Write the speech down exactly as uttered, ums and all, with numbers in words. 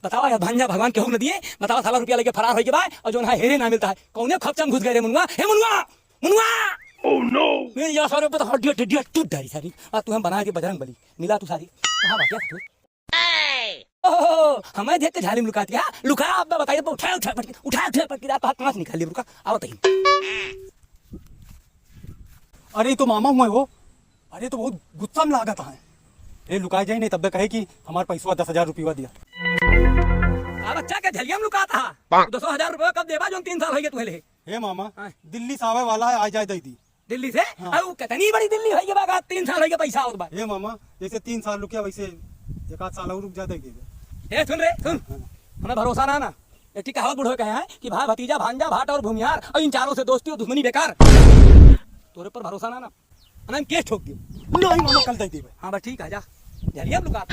बतावा यार, भांजा भगवान केहू न दिए। बतावा, साला रुपया लेके फरार होइके बा, और जौन है हेरे ना मिलता है। कौने खपचा में घुस गए रे मुनुआ? हे मुनुआ, मुनुआ! Oh no! मेरे यार, सारे पता हड्डिया टिड्डिया टूट डारी सारी। आ तू हम बना के बजरंग बली, मिला तू सारी। कहाँ बाटे तू? ओहो, हमें देख के झाली में लुकात गया। लुका, अब मैं बताइए, उठा, उठा पटकी, उठा, उठा पटकी, रात हाथ मांस निकाल लिया, रुका, आओ तही। अरे, ई तो मामा हुए हो। अरे, तो बहुत गुस्सा में लागत है। ए, लुका जाए नहीं, तब कहे कि हमार पैसवा दस हजार रुपया दिया। अब अच्छा के झलिया में लुकात हा? दसो हजार रुपया कब देबा, जौन तीन साल होइगे तुहे ले? हे मामा, हाँ। दिल्ली से आवे वाला है, आ जाए दे दी। दिल्ली से? हाँ। अरे, वो कितनी बड़ी दिल्ली होइगे बा, तीन साल होइगे पैसा आवत बा। हे मामा, जैसे तीन साल रुकिया, वैसे एक आध साल और रुक जा, दे देबे। ए, सुन रे, सुन। हाँ। हमें भरोसा ना, ना। एक ठे कहावत बूढ़ो कहे हैं कि भाई, भतीजा, भांजा, भाट और भूमिहार, और इन चारों से दोस्ती और दुश्मनी बेकार। तोरे पर भरोसा ना, ना। ना, हम केस ठोक दियो। नहीं मामा, कल दे देबे। हाँ, बस ठीक है, जा। झलिया में लुका।